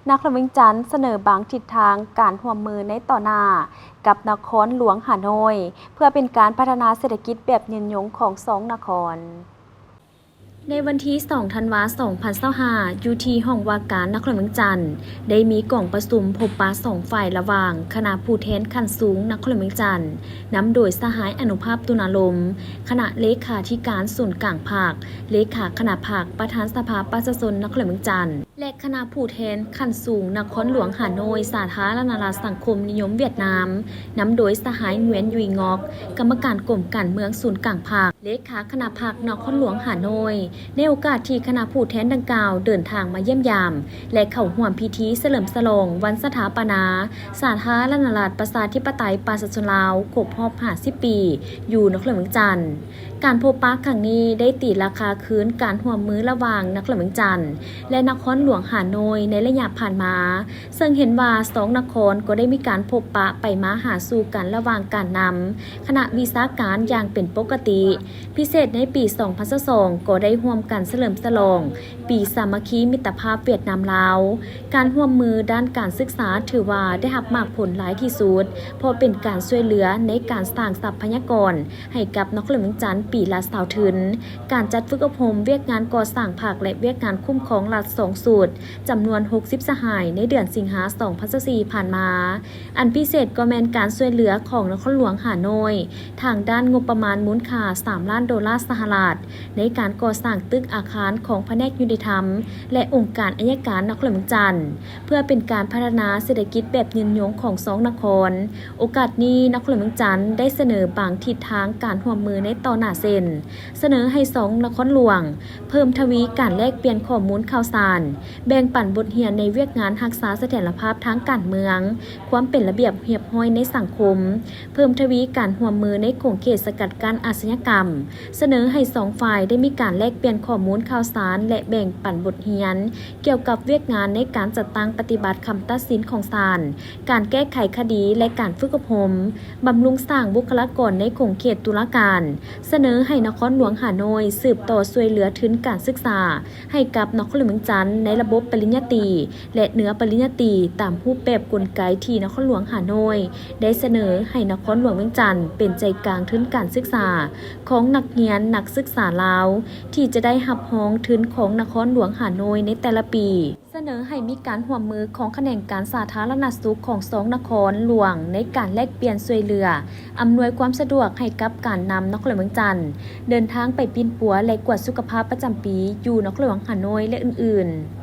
ນະຄອນຫຼວງວຽງຈັນສະເໜີບາງທິດທາງການຮ່ວມມືໃນຕໍ່ໜ້າກັບນະຄອນຫຼວງຮ່າໂນ້ຍ ເພື່ອເປັນການພັດທະນາເສດຖະກິດແບບຍືນຍົງຂອງສອງນະຄອນ. ໃນວັນທີສອງ ທັນວາ ສອງພັນຊາວຫ້າ ຢູ່ທີ່ຫ້ອງວ່າການນະຄອນຫຼວງວຽງຈັນ ໄດ້ມີກອງປະຊຸມພົບປະສອງຝ່າຍ ລະຫວ່າງຄະນະຜູ້ແທນຂັ້ນສູງນະຄອນຫຼວງວຽງຈັນ ນຳໂດຍສະຫາຍ ອະນຸພາບ ຕຸນາລົມ ຄະນະເລຂາທິການສູນກາງພັກ, ເລຂາຄະນະພັກ, ປະທານສະພາປະຊາຊົນນະຄອນຫຼວງວຽງຈັນ ແລະ ຄະນະຜູ້ແທນຂັ້ນສູງນະຄອນຫຼວງຮ່າໂນ້ຍ ສາທາລະນະລັດສັງຄົມນິຍົມຫວຽດນາມ ນຳໂດຍສະຫາຍ ງວຽນ ຢຸຍງອກ ກຳມະການກົມການເມືອງສູນກາງພັກ, ເລຂາຄະນະພັກນະຄອນຫຼວງຮ່າໂນ້ຍ. ໃນໂອກາດທີ່ຄະນະຜູ້ແທນດັ່ງກ່າວເດີນທາງມາຢ້ຽມຢາມ ແລະ ເຂົ້າຮ່ວມພິທີສະເຫຼີມສະຫຼອງວັນສະຖາປະນາສາທາລະນະລັດປະຊາທິປະໄຕປະຊາຊົນລາວ ຄົບຮອບຫ້າສິບປີ ຢູ່ນະຄອນຫຼວງວຽງຈັນ. ການພົບປະຄັ້ງນີ້ໄດ້ຕີລາຄາຄືນການຮ່ວມມືລະຫວ່າງນະຄອນຫຼວງວຽງຈັນ ແລະ ນະຄອນຫຼວງຮ່າໂນ້ຍໃນໄລຍະຜ່ານມາ, ເຊິ່ງເຫັນວ່າສອງນະຄອນກໍໄດ້ມີການພົບປະໄປມາຫາສູ່ກັນລະຫວ່າງການນຳຄະນະວິຊາການຢ່າງເປັນປົກກະຕິ. ພິເສດໃນປີສອງພັນຊາວສອງ ກໍໄດ້ຮ່ວມກັນສະເຫຼີມສະຫຼອງປີສາມັກຄີມິດຕະພາບຫວຽດນາມ-ລາວ. ການຮ່ວມມືດ້ານການສຶກສາຖືວ່າໄດ້ຮັບໝາກຜົນຫຼາຍທີ່ສຸດ, ເພາະເປັນການຊ່ວຍເຫຼືອໃນການສ້າງຊັບພະຍາກອນ ໃຫ້ກັບນະຄອນຫຼວງວຽງຈັນປີລະຊາວທຶນ, ການຈັດຝຶກອົບຮົມວຽກງານກໍ່ສ້າງພັກ ແລະ ວຽກງານຄຸ້ມຄອງລັດສອງຊຸດ ຈຳນວນຫົກສິບສະຫາຍ ໃນເດືອນສິງຫາ ສອງພັນຊາວສີ່ ຜ່ານມາ. ອັນພິເສດກໍແມ່ນການຊ່ວຍເຫຼືອຂອງນະຄອນຫຼວງຮ່າໂນ້ຍ ທາງດ້ານງົບປະມານມູນຄ່າສາມລ້ານໂດລາສະຫະລັດ ໃນການກໍ່ສ້າງຕຶກອາຄານຂອງພະແນກຍຸຕິທຳ ແລະ ອົງການໄອຍະການນະຄອນຫຼວງວຽງຈັນ ເພື່ອເປັນການພັດທະນາເສດຖະກິດແບບຍືນຍົງຂອງສອງນະຄອນ. ໂອກາດນີ້ ນະຄອນຫຼວງວຽງຈັນໄດ້ສະເໜີບາງທິດທາງການຮ່ວມມືໃນຕໍ່ໜ້າ ເຊັ່ນ ສະເໜີໃຫ້ສອງນະຄອນຫຼວງເພີ່ມທະວີການແລກປ່ຽນຂໍ້ມູນຂ່າວສານ, ແບ່ງປັນບົດຮຽນໃນວຽກງານຮັກສາສະຖຽນລະພາບທາງການເມືອງ, ຄວາມເປັນລະບຽບຮຽບຮ້ອຍໃນສັງຄົມ, ເພີ່ມທະວີການຮ່ວມມືໃນຂົງເຂດສະກັດກັ້ນອາຊະຍາກຳ, ສະເໜີໃຫ້ສອງຝ່າຍໄດ້ມີການແລກປ່ຽນຂໍ້ມູນຂ່າວສານ ແລະ ແບ່ງປັນບົດຮຽນກ່ຽວກັບວຽກງານໃນການຈັດຕັ້ງປະຕິບັດຄຳຕັດສິນຂອງສານ, ການແກ້ໄຂຄະດີ ແລະ ການຝຶກອົບຮົມ, ບຳລຸງສ້າງບຸກຄະລາກອນໃນຂົງເຂດຕຸລາການ, ສະເໜີໃຫ້ນະຄອນຫຼວງຮ່າໂນ້ຍສືບຕໍ່ຊ່ວຍເຫຼືອທຶນການສຶກສາໃຫ້ກັບນະຄອນຫຼວງວຽງຈັນໃນລະບົບປະລິນຍາຕີ ແລະ ເໜືອປະລິນຍາຕີ ຕາມຮູບແບບກົນໄກທີ່ນະຄອນຫຼວງຮ່າໂນ້ຍໄດ້ສະເໜີໃຫ້ນະຄອນຫຼວງວຽງຈັນເປັນໃຈກາງທຶນການສຶກສາຂອງນັກຮຽນນັກສຶກສາລາວ ທີ່ຈະໄດ້ຮັບຮອງທຶນຂອງນະຄອນຫຼວງຮ່າໂນ້ຍໃນແຕ່ລະປີ. ສະເໜີໃຫ້ມີການຮ່ວມມືຂອງຂະແໜງການສາທາລະນະສຸກຂອງສອງນະຄອນຫຼວງໃນການແລກປ່ຽນຊ່ວຍເຫຼືອ ອຳນວຍຄວາມສະດວກໃຫ້ກັບການນຳນະຄອນຫຼວງວຽງຈັນເດີນທາງໄປປິ່ນປົວ ແລະ ກວດສຸຂະພາບປະຈຳປີຢູ່ນະຄອນຫຼວງຮ່າໂນ້ຍ ແລະ ອື່ນໆ.